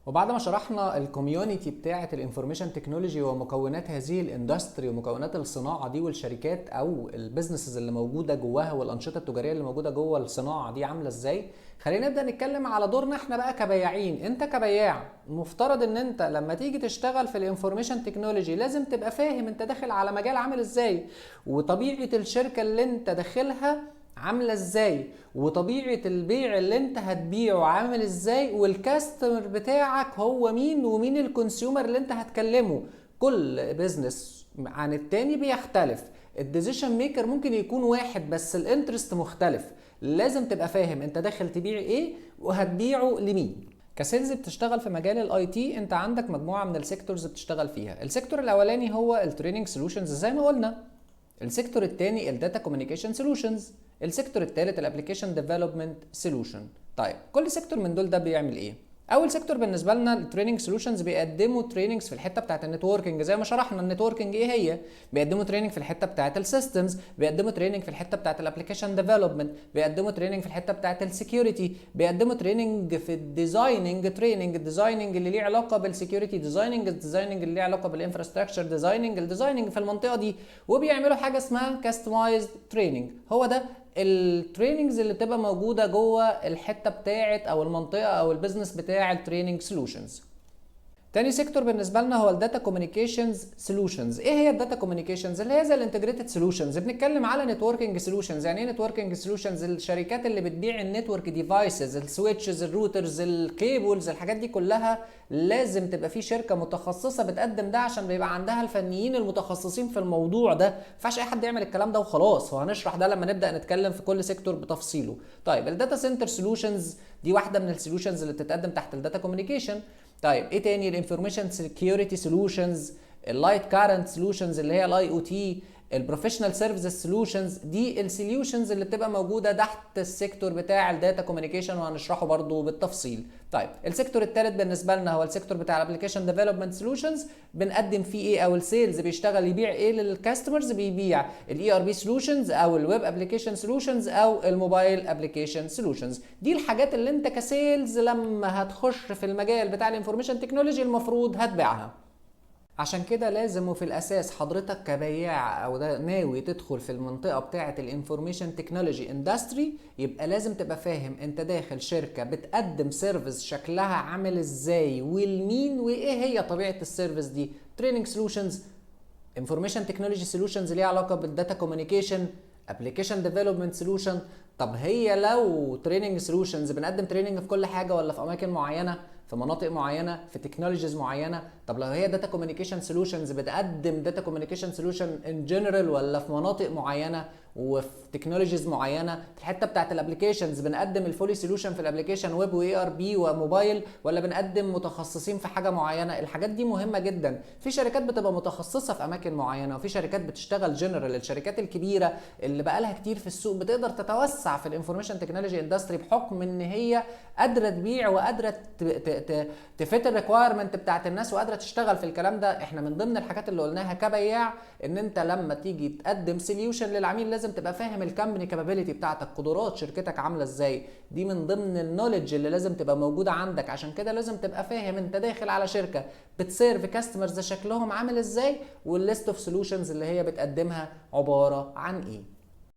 وبعد ما شرحنا ال community بتاعه ال information technology ومكونات هذه ال industry ومكونات الصناعة دي والشركات او ال businesses اللي موجودة جواها والانشطه التجارية اللي موجودة جوه الصناعة دي عامله ازاي، خلينا نبدا نتكلم على دورنا احنا بقى كبياعين. انت كبياع المفترض ان انت لما تيجي تشتغل في ال information technology لازم تبقى فاهم انت داخل على مجال عامل ازاي، وطبيعه الشركة اللي انت داخلها عامله ازاي، وطبيعه البيع اللي انت هتبيعه عامل ازاي، وال customer بتاعك هو مين، ومين ال consumer اللي انت هتكلمه. كل business عن التاني بيختلف، ال decision maker ممكن يكون واحد بس ال interest مختلف. لازم تبقى فاهم انت داخل تبيع ايه وهتبيعه لمين. ك sales بتشتغل في مجال ال IT، انت عندك مجموعة من ال sectors بتشتغل فيها. ال sector الاولاني هو ال training solutions زي ما قلنا، ال sector الثاني ال data communication solutions، ال sector الثالث ال application development solution. طيب كل sector من دول ده بيعمل ايه؟ اول sector بالنسبة لنا ال training solutions، بيقدموا trainings في الحتة بتاعه ال networking زي ما شرحنا ال networking ايه هي، بيقدموا training في الحتة بتاعه ال systems، بيقدموا training في الحتة بتاعه ال application development، بيقدموا training في الحتة بتاعه ال security، بيقدموا training في ال designing، training ال designing اللي ليه علاقة بال security designing، ال designing اللي ليه علاقة بال infrastructure designing، ال designing في المنطقة دي، وبيعملوا حاجة اسمها customized training. هو ده ال trainings اللي بتبقى موجودة جوه الحتة بتاعه او المنطقة او ال business بتاع ال training solutions. تاني sector بالنسبة لنا هو ال data communications solutions. ايه هي ال data communications؟ اللي هي زي ال integrated solutions. بنتكلم على networking solutions. يعني ايه networking solutions؟ الشركات اللي بتبيع ال network devices، ال switches، ال routers، ال cables، الحاجات دي كلها لازم تبقى في شركة متخصصة بتقدم ده عشان بيبقى عندها الفنيين المتخصصين في الموضوع ده. ما ينفعش اي حد يعمل الكلام ده وخلاص، وهنشرح ده لما نبدا نتكلم في كل sector بتفصيله. طيب ال data center solutions دي واحدة من ال solutions اللي بتتقدم تحت ال data communication. طيب ايه تاني؟ ال information security solutions، ال light current solutions اللي هي ال IoT، ال professional services solutions. دي ال solutions اللي بتبقى موجودة تحت ال sector بتاع ال data communication وهنشرحه برضو بالتفصيل. طيب ال sector الثالث بالنسبة لنا هو ال sector بتاع ال application development solutions. بنقدم فيه ايه؟ او ال sales بيشتغل يبيع ايه لل customers؟ بيبيع ال ERP solutions او ال web application solutions او ال mobile application solutions. دي الحاجات اللي انت ك sales لما هتخش في المجال بتاع ال information technology المفروض هتبيعها. عشان كده لازم وفي الاساس حضرتك كبياع او ده ناوي تدخل في المنطقة بتاعه ال information technology industry، يبقى لازم تبقى فاهم انت داخل شركة بتقدم service شكلها عامل ازاي ولمين وايه هي طبيعة ال service دي. training solutions، information technology solutions ليها علاقة بال data communication، application development solution. طب هي لو training solutions بنقدم training في كل حاجة ولا في اماكن معينه، في مناطق معينه، في technologies معينه؟ طب لو هي data communication solutions بتقدم data communication solution in general ولا في مناطق معينة وفي technologies معينه؟ في الحتة بتاعت ال applications بنقدم ال fully solution في ال application web و ERP و mobile ولا بنقدم متخصصين في حاجة معينه؟ الحاجات دي مهمة جدا. في شركات بتبقى متخصصة في اماكن معينة وفي شركات بتشتغل جنرال. الشركات الكبيرة اللي بقالها كتير في السوق بتقدر تتوسع في ال information technology industry بحكم ان هي قادرة تبيع وقادرة ت fit ال requirement بتاعت الناس وقادرة تشتغل في الكلام ده. احنا من ضمن الحاجات اللي قلناها كبياع ان انت لما تيجي تقدم solution للعميل لازم تبقى فاهم ال company capability بتاعتك، قدرات شركتك عامله ازاي. دي من ضمن ال knowledge اللي لازم تبقى موجودة عندك. عشان كده لازم تبقى فاهم انت داخل على شركة بت serve customers شكلهم عامل ازاي وال list of solutions اللي هي بتقدمها عبارة عن ايه.